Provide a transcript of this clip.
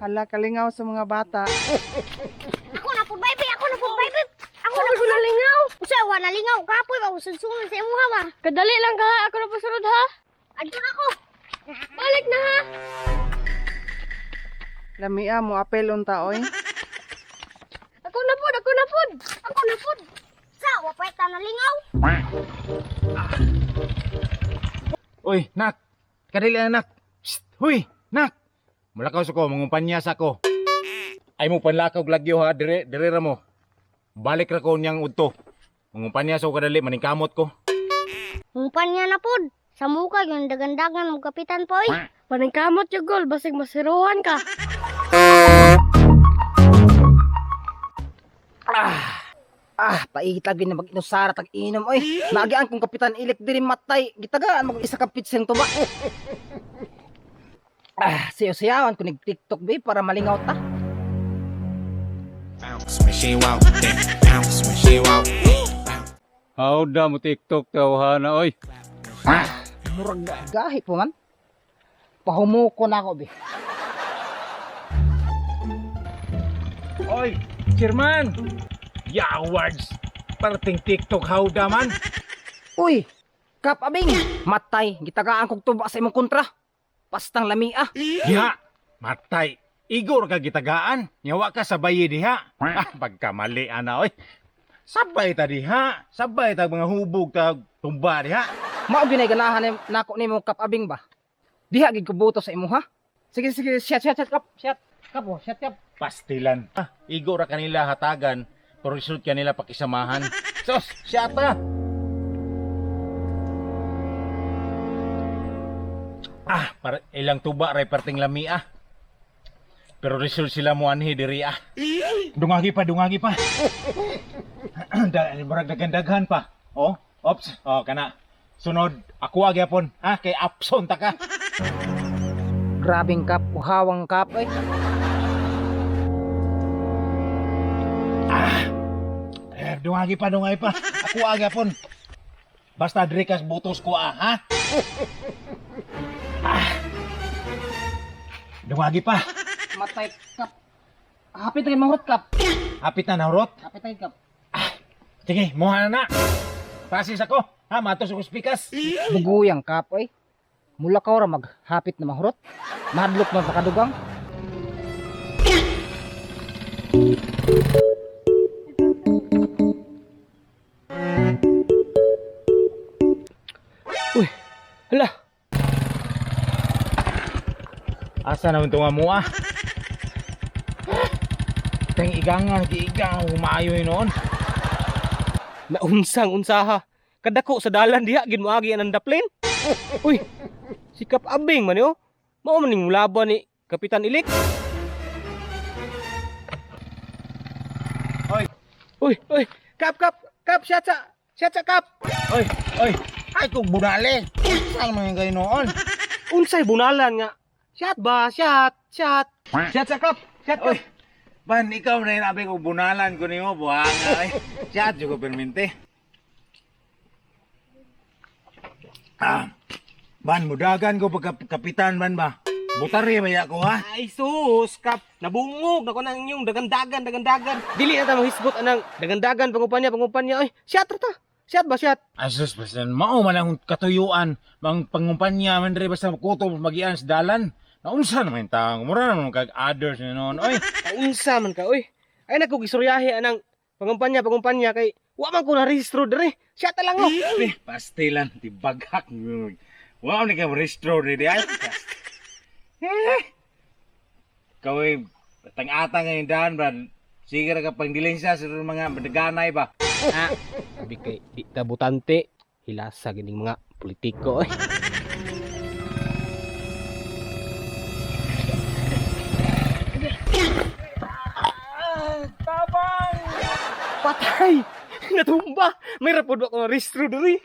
Hala, kalingaw sa mga bata. Ako na po, baby! Ako na po, baby! Ako na po nalingaw! Usa, wala lingaw. Kapoy ba? Usunsungan sa imuha ba? Kadali lang ka ha. Ako na po sunod ha. Adto na ko! Balik na ha. Lamia mo apel unta oy. Ako na pod, ako na pod. Ako na po! Sa, wapay ta nalingaw! Uy, nak. Kadali na, nak. Psst, huy, nak. Mulakaw sa ko, mangumpanya sa ko. Ay mo panlakaw lagyo ha, dire dire ra mo. Balik ra ko niyang udto. Mangumpanya sa ko kadali, maningkamot ko. Humpan niya na pod. Sa muka, yung dagandagan mo kapitan po eh. Paningkamot yung gol, basig masiruhan ka. Ah, paitag na mag-inusara tag inom oy. Nagian kong Kapitan Ilik diri matay. Gitagaan mo isa ka pitseng tuba. Ah, sayo-sayawan ko nig TikTok be para malingaw ta. Bounce when she walk, then bounce when she walk. How da mo TikTok tawhana oy. Murag gahi po man. Pahumuko na ako be. Oy, chairman. Yawards. Parating TikTok hawda man. Uy, Kap Abing, matay. Gitagaan kog tuba sa imong kontra. Pastang lamia. Diha, matay. Igor ka gitagaan. Nyawa ka sabay diha. Ah, pagkamali ana oy. Sabay ta diha. Sabay ta mga hubog ta tumba diha. Mao gyud ganahan nako nimo Kap Abing ba. Diha gid ko boto sa imo ha. Sige sige, shot shot shot kap, shot. Kap oh, shot kap. Pastilan. Ah, igo ra kanila hatagan, pero result kanila pakisamahan. Sos, siya ta. Ah, para ilang tuba ray perting lami ah. Pero result sila mo anhi diri ah. Dungagi pa, dungagi pa. Da, murag daghan-daghan pa. Oh, ops, oh kana. Sunod, ako gyapon, ha kay Apson ta ka. Grabing kap, uhawang kap eh. Eh, dungagi pa, dungagi pa. Ako gyapon. Basta diri kas butos ko ah, ha? Ah. Dungagi pa. Matay kap. Hapit na kay manghurot kap. Hapit na nahurot. Hapit na kay kap. Sige, muha na na. Pasis ako. Ha, matos ako spikas. Buguyang kap oy. Mula ka ora maghapit na mahurot. Mahadlok man pakadugang. Uy, hala, Asa naman ito nga mo ah? Teng igangan, giigang, humayo yun noon. naunsang unsaha. Kadako sa dalan diha gid moagi ang daplin. Uy, si Kap Abing man yo. Mao man ning mulaban ni Kapitan Ilik. Oy. Uy, uy, Kap, Kap, Kap, shot sa Kap. Oy, oy, ay kung bunali. Saan man kayo noon? Unsay bunalan nga? Shot ba? Shot, shot. Shot sa Kap, shot Kap. Oy, ban, ikaw na hinabi ko bunalan ko nimo, buhanga. Ay, chat, ko permente. Ah, ban, mudagan ko pagka kapitan, ban ba? Butari ba ya ko, ha? Ay sus, Kap, nabungog na ko nang inyong dagandagan, dagandagan. Dili na ta mahisgot anang dagandagan pangupanya, pangupanya. Oy, shot ra ta. Shot ba shot? Ay, sus, basta mao man ang katuyuan, mang pangumpanya man diri basta kutob magian sa dalan. Naunsa naman yung taong, mura naman kag others na noon. Oy, Unsa man ka oy. Ay nako gisuryahe anang pangumpanya pangumpanya kay wa man ko na rehistro diri. Siya ta lang oh. eh, pastilan, di baghak. Wow, ni ka restro ni di ay. Eh. Kaway, tang-ata ngayon daan, brad. Sige ra ka pangdilensa sa mga madaganay ba. Ah, sabi kay di ta butante hilasa gining mga politiko oy. Patay! Natumba! May rapod ako na rehistro diri.